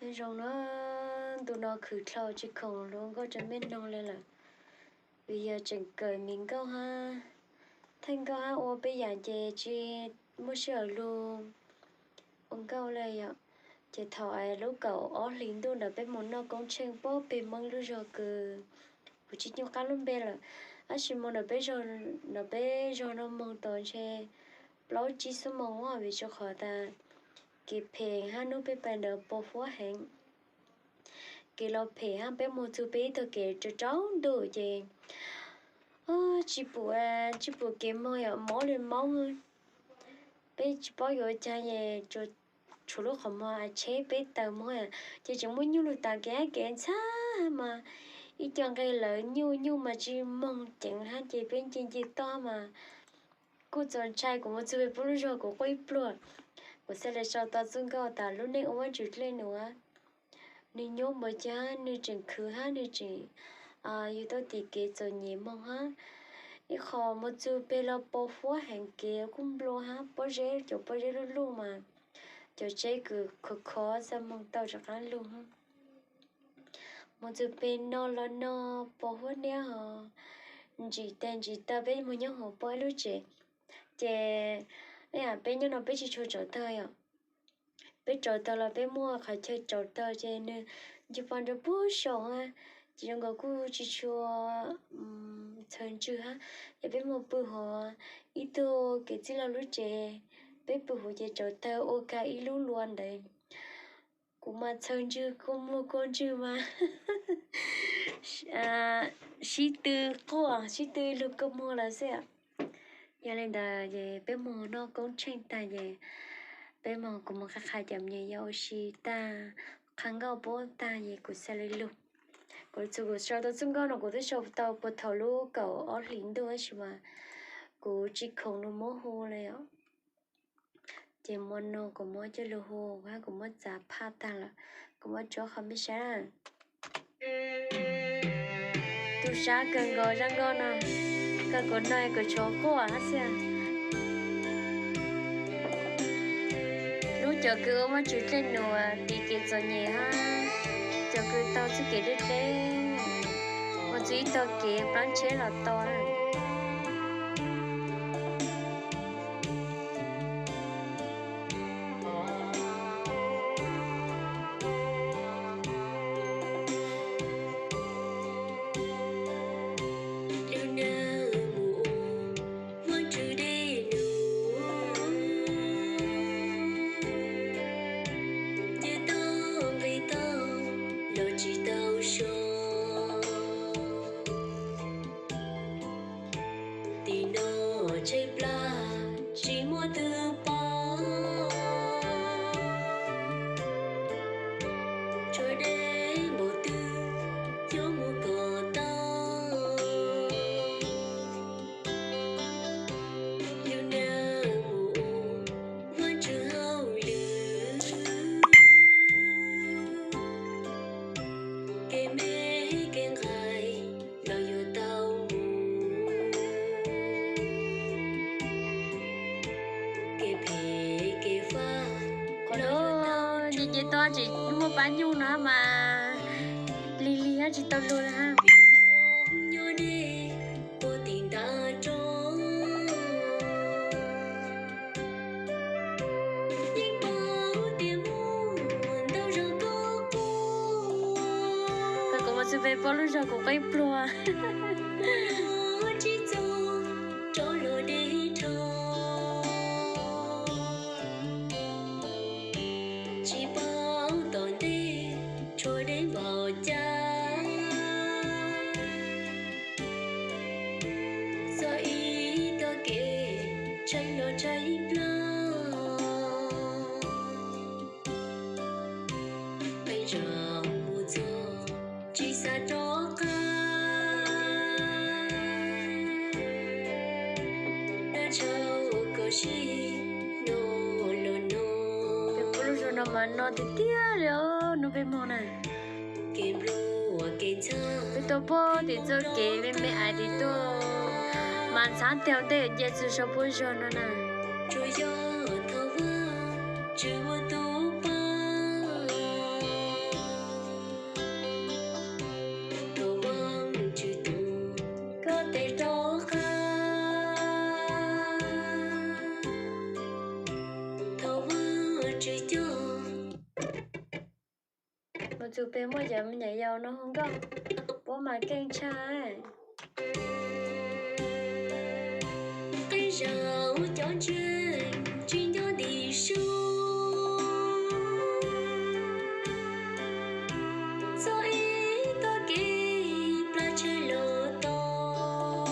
Nyob zoo na, ntu no khwv dlhau tsis khoom los ua nkauj rau mej noog li lawm, vim yog tseem kawm me nkauj hab, thaij nkauj hab ua peb yaam ces tsis muaj sij hawm lug ua nkauj le yom. Ces thaum lub kaum ob hlis ntuj ntawd peb moog noj koob tsheej puag peg Moob lub zog kws kuv tsis nyuj qab lub npe lawm, tab sis moog ntawm peb zog no moog tau ntshe plaub tsib xuab moos vim rau qhov tas kev phem hab hnub peb pais ntawd pos huab heev. Kev los phem hab peb moog txug peb ib tog kev rau tsaus ntuj ces tsis pum, tsis pum kev moog yom, mob li mob. Peb tsis paub yuav ua caag es tshuav lub qhov muag tsheb peb taws moog, ces tseem muaj nyuj lug tas kev hab kev ntxhab mas ib co nqe lawv nyuj, nyuj mas tsis moog ceev hab ces peb nce nce toj mas kuj txaus ntshai. Kuv moog txug peg puab lub zog kuv quaj ib pluag. Kuv xaav le sau tau txuj nkauj tas lub neej ua Vaajtswv dlej num, nwg nyuaj npaum caag nwg tseem khwv hab nwg tseem yug tau tim kev txom nyem moog hab. Ib qho moog txug peg los pos huab heev, kev kuj nplua hab pob zeb, cov pob zeb luj luj mas cov tsheb kws khov khov xaav moog tau rov qaab lug. Moog txug peg no los no pos huab niab ho ntsim teg ntsim taw, peb moog nyob huv puab ib lub tsev. Ces peb nyob no peb tsis tshua tsaus tawg yom. Peb tsaus tawg los peb muaj qhov chaw tsaus tawg ces nwg ncug pov nrug puag saum hab, ces zoo nkaus kuj tsis tshua txhawv ntswg hab. Ces peb moog pw huv ib tug kev txwj laug lub tsev, peb pw huv ces tsaus tawg ua kag ib lub lua ntawd. Kuv mas txhawv ntswg, kua muag kua ntswg mas sib tw quaj sib tw lug kua muag lawm xwb. Yog li ntawd ces peb moog noj koob tsheej tag ces peb moog, kuv moog qha qha cov me nyuam yaus ua si tag, qha nkauj puab tag ces kuv xaav le lug. Kuv txhua kuv sau tau txuj nkauj no kuv twb sau tau puag thaum lub kaum ob hlis ntuj tab sis mas kuv tsis khoom lug muab hu le os. Ces muaj no kuv muab coj lug hu hab kuv muab txav phaj tag lawm, kuv muab tso qhov mej saib na. Tub sab kawg nkaus zaj nkauj no, kawg kuv no kuv tshuav quaj hab xwb. Lub cov kws ua Vaajtswv dlej num tim kev txom nyem hab cov kws taug txuj kev deb deb, ua txug ib tog kev plaab tsheb los tau na. Lub neej mus ua Vaajtswv dlej num, ces tau nqis tau los tsis tau so. Tim no tshaib plab tsis muaj twg paub, tshuav deb npaum twg coj mus kom tau. Lub neej mus ua Vaajtswv hauj lwm, kev me kev nqaim los yuav tau mus, kev phem kev fab los yuav tau. Ces ces tau tsis muaj pab nyuj no mas lig lig hab tsis tau lug le hab. Nyob deb puag tim ntav roob, yeej paub tias muaj ntau zog koj quaj. Koj kuv mus txug peg puab lub zog kuv quaj ib pluag. Tsis txog rov luag deb dhau, tsis paub tom ntej tshuav deb npaum cas. Txog ib tog kev tshaib los tshaib plab, qee zaug mus txog tsis xav rov qab. Dab tshauj koj sib no los no, peb puab lub zog no mas no tiag tiag li os, nub peb moog na. Kev nplua kev ntxhab, peb tuaj puag tim txoj kev me me ais tim tuaj mas ntxhab tiag ua ntej nce txug sau puab zog no na. Tsuas yog thov Vaajtswv ua tub pab, Txug peg muaj cov me nyuam yaus no hu nkauj, puab mas keej tshaj. Qee zaug cov ntseeg tsis nco dim su, txog ib tog kev plab tshaj los tau.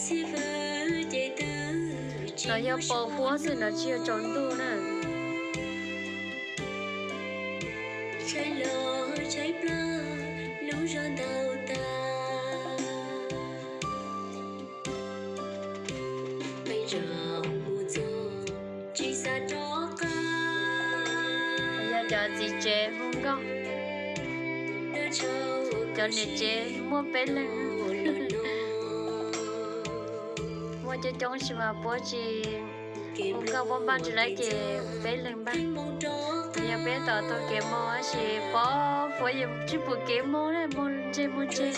Xib fwb ces twb tsis, no yog pos huab xwb, no tsis yog tsaus ntuj na. Tshaib los tshaib plab lub zog ntau tas. Peb zaum mus txog tsis xav rov qab. Yog cov txiv tsev hu nkauj, cov niam tsev muaj peb leeg. Muaj coob coob sis mas puab tsis hu nkauj, puab npaj ntsis lawm ces peb leeg npaj. Yog peb tom tau kev moog tab sis pov puab yeej tsis pum kev moog na, moog ntseg moog ntseg.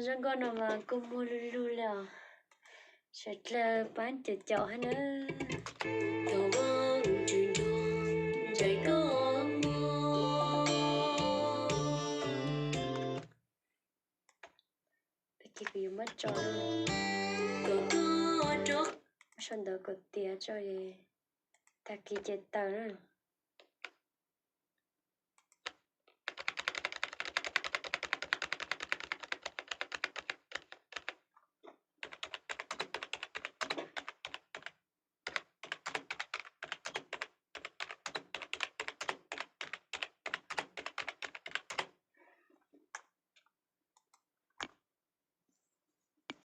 Zoo nkauj no mas kuj muag lug lug le os. Sawv dlawg pab caum caum hab na. Ces kuv yuav muab tso, sau ntawv kom tiav tso, tag kis ces tawm na.